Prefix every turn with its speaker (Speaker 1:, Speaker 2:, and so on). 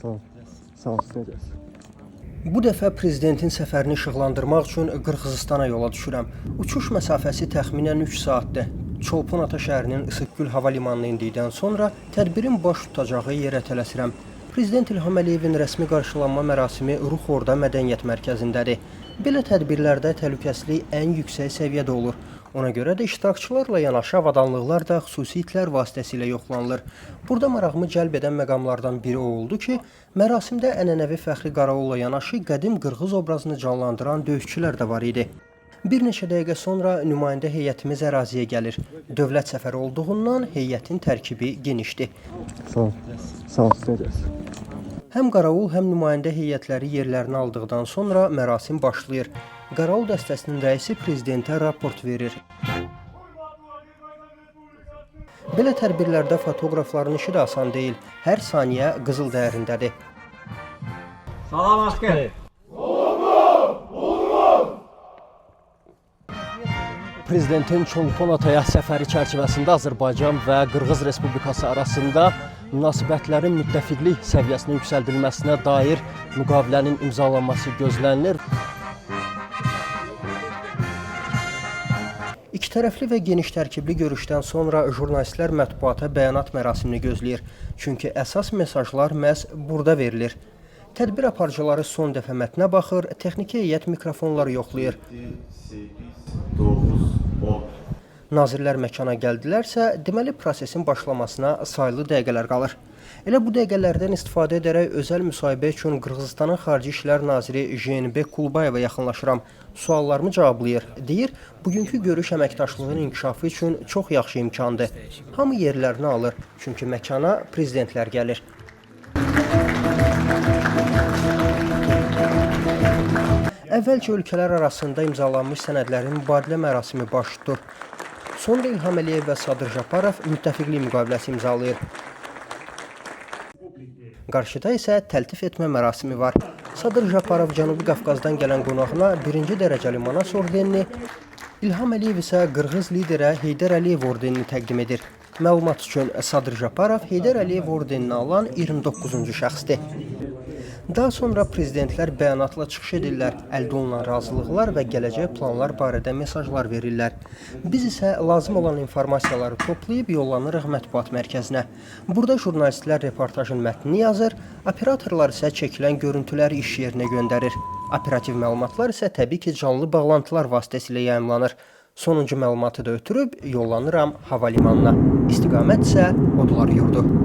Speaker 1: Sağ ol. Sağ ol. Gəlsin.
Speaker 2: Bu dəfə prezidentin səfərini işıqlandırmaq üçün Qırğızıstana yola düşürəm. Uçuş məsafəsi təxminən 3 saatdır. Çolpon-Ata şəhərinin Isıqgül hava limanına endikdən sonra tədbirin baş tutacağı yerə tələsirəm. Prezident İlham Əliyevin rəsmi qarşılanma mərasimi Ruh Orda Mədəniyyət Mərkəzindədir. Belə tədbirlərdə təhlükəsizlik ən yüksək səviyyədə olur. Ona görə də iştirakçılarla yanaşı avadanlıqlar da xüsusi itlər vasitəsilə yoxlanılır. Burada marağımı cəlb edən məqamlardan biri o oldu ki, mərasimdə ənənəvi fəxri qaravulla yanaşı qədim qırğız obrazını canlandıran döyüşçülər də var idi. Bir neçə dəqiqə sonra nümayəndə heyətimiz əraziyə gəlir. Dövlət səfəri olduğundan heyətin tərkibi genişdir.
Speaker 1: Sağ ol. Sağ ol. Gəlsin.
Speaker 2: Həm qaravul, həm nümayəndə heyətləri yerlərini aldıqdan sonra mərasim başlayır. Qaravul dəstəsinin rəisi prezidentə raport verir. Belə tədbirlərdə fotoqrafların işi də asan deyil. Hər saniyə qızıl dəyərindədir.
Speaker 3: Salam asker.
Speaker 2: Prezidentin Çolpon-Ataya səfəri çərçivəsində Azərbaycan və Qırğız Respublikası arasında münasibətlərin müttəfiqlik səviyyəsinə yüksəldilməsinə dair müqavilənin imzalanması gözlənilir. İkitərəfli və geniş tərkibli görüşdən sonra jurnalistlər mətbuata bəyanat mərasimini gözləyir. Çünki əsas mesajlar məhz burada verilir. Tədbir aparıcıları son dəfə mətnə baxır, texniki heyət mikrofonları yoxlayır.
Speaker 4: 8, 9, 10.
Speaker 2: Nazirlər məkana gəldilərsə, deməli prosesin başlamasına sayılı dəqiqələr qalır. Elə bu dəqiqələrdən istifadə edərək özəl müsahibə üçün Qırğızıstanın Xarici İşlər naziri Jeenbek Kulbayeva yaxınlaşıram. Suallarımı cavablayır. Deyir, bugünkü görüş əməkdaşlığın inkişafı üçün çox yaxşı imkandır. Hamı yerlərini alır, çünki məkana prezidentlər gəlir. Əvvəlcə ölkələr arasında imzalanmış sənədlərin mübadilə mərasimi baş tutur. Sonra İlham Əliyev və Sadır Japarov müttəfiqlik müqaviləsi imzalayır. Qarşıda isə təltif etmə mərasimi var. Sadır Japarov Cənubi Qafqazdan gələn qonağına birinci dərəcəli Manas ordenini, İlham Əliyev isə Qırğız liderə Heydər Əliyev ordenini təqdim edir. Məlumat üçün Sadır Japarov Heydər Əliyev ordenini alan 29-cu şəxsdir. Daha sonra prezidentlər bəyanatla çıxış edirlər, əldə olunan razılıqlar və gələcək planlar barədə mesajlar verirlər. Biz isə lazım olan informasiyaları toplayıb yollanırıq mətbuat mərkəzinə. Burada jurnalistlər reportajın mətnini yazır, operatorlar isə çəkilən görüntüləri iş yerinə göndərir. Operativ məlumatlar isə təbii ki, canlı bağlantılar vasitəsilə yayımlanır. Sonuncu məlumatı da ötürüb yollanıram hava limanına. İstiqamət isə Odlar yurdu.